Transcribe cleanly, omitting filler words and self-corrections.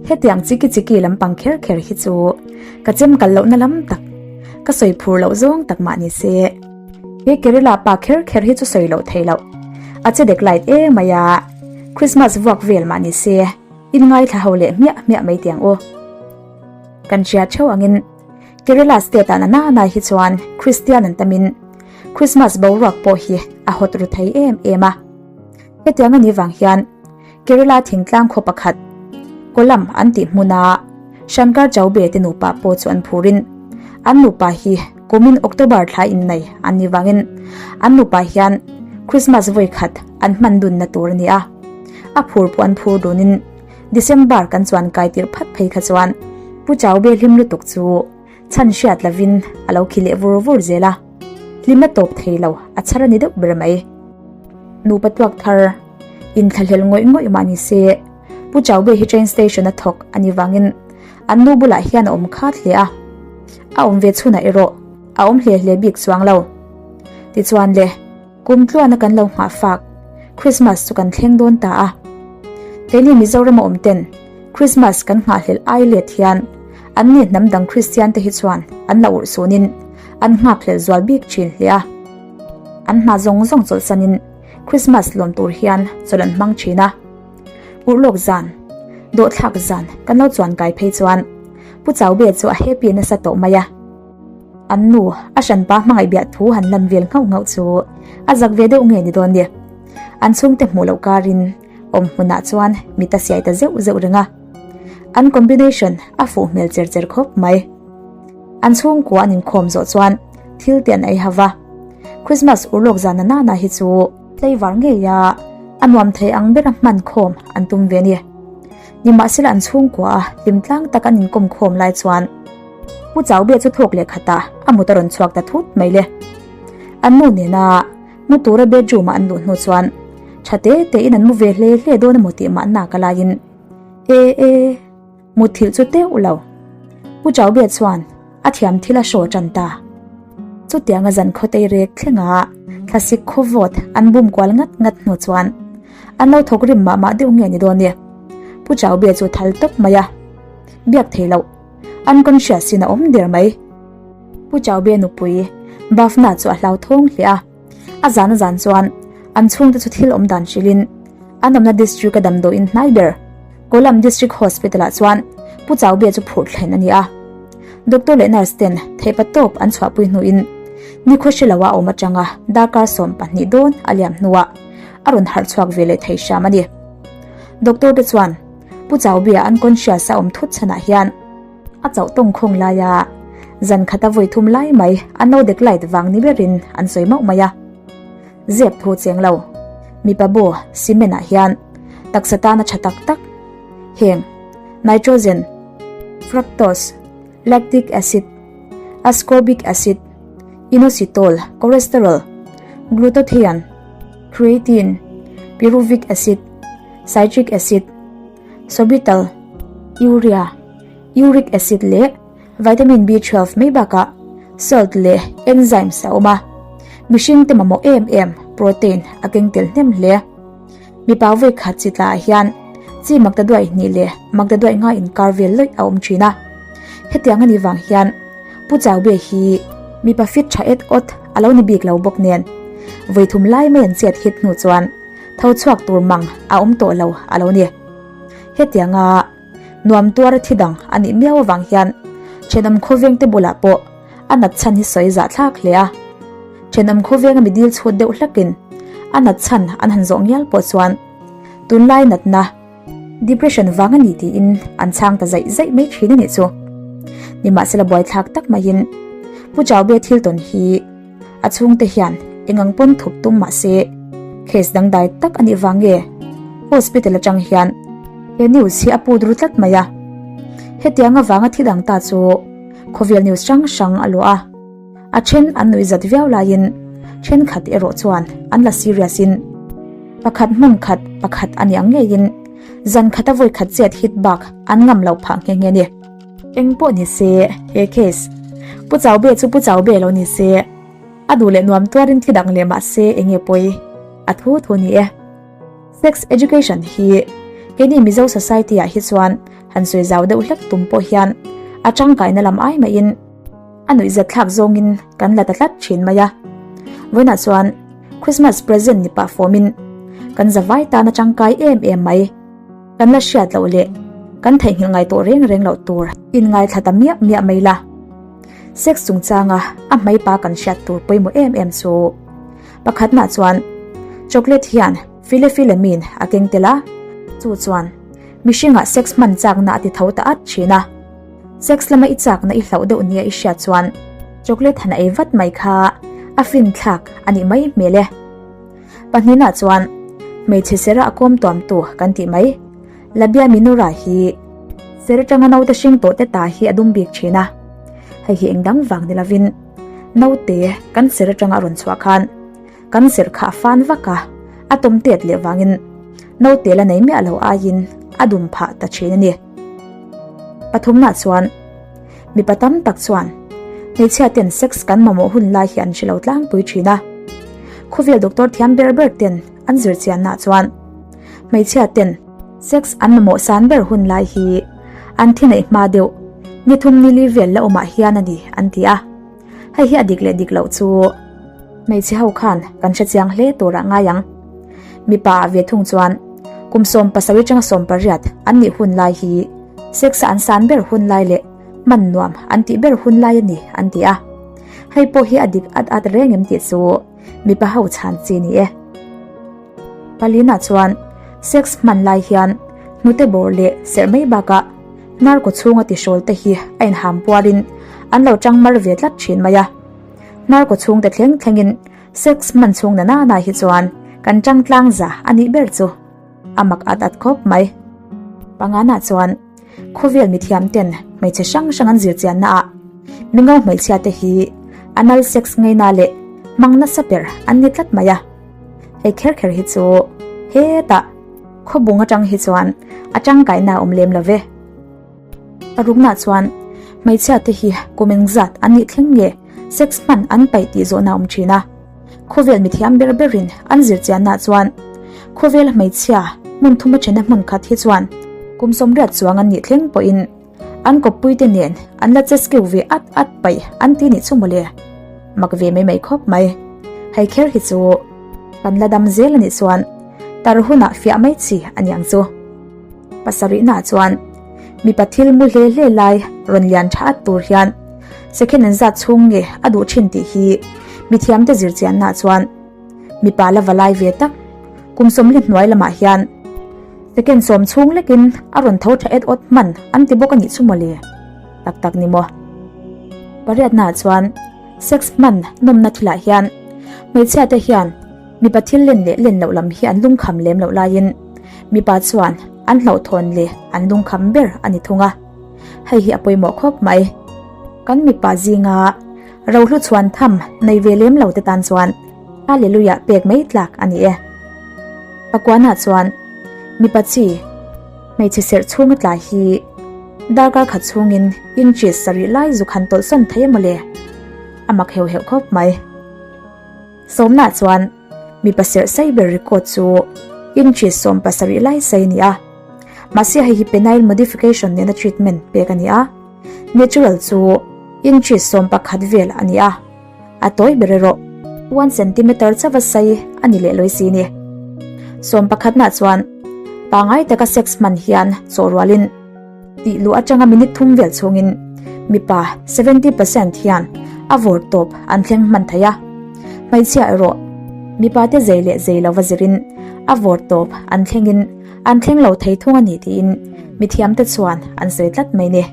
Hetiang chiki chiki lampang kher kher hi chu ka chem kal lohna lam tak, ka sawi phur loh zawng tak mah ni se. He Kerala pa kher kher hi chu sawi loh theih loh. A che dek light em mai a, Christmas vuak vel mah ni se, in ngaithla ho leh hmiah hmiah mai tiang u. Kan hria theuh angin Kerala state ah na nana hi chuan Christian an tamin Christmas boruak pawh hi a hawt ru thei em em a. Hetiang a nih vang hian Kerala thingtlang khaw pakhat Kollam an tih hmuna Shankar Chaube te nupa pawh chu an phurin an nupa hi kumin October thla innei an nih vangin an nupa hian Christmas vawi khat an hman dunna tur a ni a. A phur pawh an phur dunin December kan chuan kai tirh phat phei kha chuan Pu Chaube hlim lutuk chu chhan hriat lovin a lo khi leh vur vur zel a, hlim a tawp thei lo a chhar a ni deuh ber mai. Nupa tuak thar inthlahlel ngawih ngawih mah ni se Pu Chaube hi train station a thawk a ni vangin an nu bulah hian a awm khat hle a, a awm ve chhunah erawh a awm hle hle bik chuang lo. Tichuan le. Kum tluana kan lo nghah fak, Christmas chu kan thleng dawn ta a. Keini Mizorama awm ten Christmas kan nghahhlelh ai let hian an ni hnam dang Kristian te hi chuan an la urh sunin an nghakhlelh zual bik thin hle a. An hna zawng zawng chawlhsanin Christmas lawm tur hian chawlh an hmang thin a. Urhlawk zan, dawhthlak zan kan lo chuan kai phei chuan Pu Chaube chu a happy nasa tawh mai a. An nu, a hranpa hmangaih biah thu han lan vel nghauh nghauh chu a zak ve deuh nge ni dawn ni. An chhungte hmuh loh karin awm hmunah chuan mit a siai ta zeuh zeuh reng a. An combination a fuh hmel cher cher khawp mai. An chhungkua an inkhawm zawh chuan thil te an ei hau va. Christmas urlawk zan na nana hi chu tlaivar ngeia a nuam thei ang bera hman khawm an tum ve a ni. Nimahsela an chhungkua a hlim tlang tak an inkawm khawm lai chuan Pu Chaubia chu thawk leh khatah a mut a rawn chhuak ta thut mai le. An nu nena mu tura bedroom-a an luh hnu chuan tha te tein an mu ve hle hle dawn emaw tih mahna ka laiin E e, mutthilh chu teuh lo. Pu Chaubia chuan a thiam thil a hraw tan ta. Chutianga zan khawtei rek thlenga thlasik khaw vawt an bum kual ngat ngat hnu chuan an lo thawk rim mah mah deuh nge ni dawn ni. Pu Chaubia chu thal tawp mai a, biak thei loh. Unconscious in a awm der mai. Pu Chaube nupui Bhavna chu a hlauthawng hle a, a zan a zan chuan an chhungte chu thil awm dan hrilhin an awmna district a damdawiin hnai ber Kollam District Hospital ah chuan Pu Chaube chu phurh thlen a ni a. Doctor leh nurse ten theihpa tawp an chhuahpui hnuin nikhaw hre loa a awm atanga darkar 12 dawn a liam hnuah a rawn harh chhuak ve leh thei hram a ni. Doctor te chuan Pu Chaubia unconscious a awm thut chhanah hian a chauh tawng khawng laia zan khata vawi thum lai mai a no dek light vang ni berin an sawi mauh mai a. Zep thu cheng lo mipa bu cement ah hian taksa tana tha tak tak heng nitrogen, fructose, lactic acid, ascorbic acid, inositol, cholesterol, glutathione, creatine, pyruvic acid, citric acid, sorbitol, urea, uric acid leh vitamin B12 mai bakah salt leh enzymes a awm a. Mihring te mamawh em em protein a keng tel hnem hle. Mipa vawi khat chi tlaah hian chi maktaduai hnih leh maktaduai nga inkar vel lawih a awm thin a. Hetiang a nih vang hian Pu Chaube hi mipa fit tha et awt a lo ni bik lo bawk nen vawi thum lai mai an chet hit hnu chuan tho chhuak tur mang a awm tawh lo a lo ni. Hetianga nuam tuar thi dang a nih miau avang hian thenawm khawveng te bulah pawh a nat chhan hi sawi zah thlak hle a. Thenawm khawvenga mi dil chhut deuh hlakin a nat chhan an han zawh ngial pawh chuan tunlai natna depression vang a ni tiin an chhang ta zaih zaih mai thin a nih chu. Nimahsela buaithlak tak maiin Pu Chaube thil tawn hi A chhungte hian engang pawn thup tum mah se case dangdai tak a nih vang nge hospital atang hian he news hi a put ru tlat mai a. Hetiang avanga thi dang ta chu khawvel news hrang hrang a luah a, a then an nuih zat viau laiin thenkhat erawh chuan an la serious in pakhat hmun khat pakhat a nih ang ngeiin zan khata vawi khat chet hit bak an ngam lo phah nghe nghe a ni. Eng pawh ni se, he case Pu Chaube chu Pu Chaube lo ni se, a duh leh nuam tuarin thi dang leh mah se eng nge pawi a thu thu ni e. Sex education hi keini Mizo society ah hi chuan. Han sawi zau deuh hlek tum pawh hian a tangkaina lam ai maiin a nuihzat thlak zawngin kan la ta tlat thin mai a. Vawiinah chuan Christmas present ni pah fawmin kan zavai tan a tangkai em em mai. Kan la hriat loh leh kan theihnghilh ngai tawh reng reng loh tur inngaithla ta miah miah mai la. Sex chungchanga a hmeipa kan hriat tur pawimawh em em chu pakhatnah chuan chocolate hian Filefilemin a keng tel a, chu chuan mihringah sex hman chakna a ti tho ta at thin a. Sex lama i chakna i hlauh deuh nia i hriat chuan chocolate han ei vat mai kha a finthlak a nih mai hmel e. Pahnihna chuan hmeichhe sera a kawm tuamtu kan tih mai Labia minora hi ser atanga naute hring tawh te ta hi a dum bik thin a, hei hi engdang vang ni lovin naute kan ser atanga a rawn chhuah khan Kan serh kha a fan vak a, a tawm tet leh vangin naute la nei miah lo aiin a dum phah ta thin a ni. Pathumna chuan mipa tam tak chuan hmeichhia ten sex kan mamawh hun lai hi an hre lo tlangpui thin a. Khawvel doctor thiam ber ber ten an zir chianna chuan hmeichhia ten sex an mamawh san ber hun lai hi an thi neih hma deuh ni thum ni li vel la awmah hian a ni an ti a. Hei hi a dik leh dik loh chu hmeichhe ho khan kan hre chiang hle turah ngai ang. Mipa ah ve thung chuan kum 17 atanga 18 an nih hun lai hi sex a an san ber hun lai leh hman nuam an tih ber hun lai a ni an ti a. Hei pawh hi a dik at at reng em tih chu mipa ho chhan chi ni e. Palina chuan sex hman lai hian hnute bawr leh serh mai bakah hnar kaw chhunga tihrawl te hi a inham puarin an lo tang mar ve tlat thin mai a. Hnar kaw chhungte thleng thlengin sex hman chhung na nana hi chuan kan tang tlang za a nih ber chu a mak at at khawp mai. Pangana chuan khawvel mithiam ten hmeichhe hrang hrang an zirchianna ah mingo hmeichhia te hi anal sex ngaina leh hmang nasa ber an ni tlat mai a. Hei kher kher hi chu hetah khawbung atang hi chuan a tangkaina a awm lem lo ve. A rukna chuan hmeichhia te hi kum engzat an nih thleng nge sex hman an paih tih zawhna a awm thin a. Khawvel mithiam ber berin an zirchianna chuan khawvela hmeichhia hmun thuma thena hmun khat hi chuan kum 80 chuang an nih thleng pawhin An kawppuite nen an la che skiu ve at at paih an ti nih chu mawle. Mak ve mai mai khawp mai. Hei kher hi chu kan la dam zel a nih chuan tar hunah fiah mai chi a niang chu. Pasarihnaah chuan mipa thil mu hle hle lai rawn lian tha at tur hian second an zat chhung nge a duh thin tih hi mithiamte zirchiannaah chuan mipa la va lai ve tak kum 40 hnuai lamah hian Second sawm chhung lekin a rawn tho tha et awt hman an ti bawk a nih chu mawle. Tak tak ni maw? Pariatnaah chuan sex hman nawmna thilah hian hmeichhia te hian mipa thil len leh len loh lam hi an lungkham lem loh laiin mipa chuan an hlauhthawn leh an lungkham ber a ni thung a. Hei hi a pawimawh khawp mai. Kan mipa zinga rohlu chhuan tham nei ve lem lo te tan chuan Hallelujah pek mai tlak a ni e. Pakuana chuan mipa chi hmeichhe serh chhunga tla hi darkar khat chhungin inches sarih lai zuk han tawlh sawn thei emaw le? A mak heuh heuh khawp mai. Sawmna chuan mipa serh sei ber record chu inches 17 lai sei a ni a. Mahse hei hi penile modification nena treatment pek a ni a. Natural chu inches 11 vel a ni a. A tawi ber erawh one centimeter chauha sei a ni leh lawi si ni. 11 nah chuan pangai taka sex hman hian chaw rualin tih luh atanga minute thum vel chhungin mipa 70% hian a vawr tawp an thleng hman thei a. Hmeichhia erawh mipa te zei leh zei lova zirin a vawr tawp an thlengin an thleng lo thei thung a ni tiin mithiamte chuan an sawi tlat mai ni.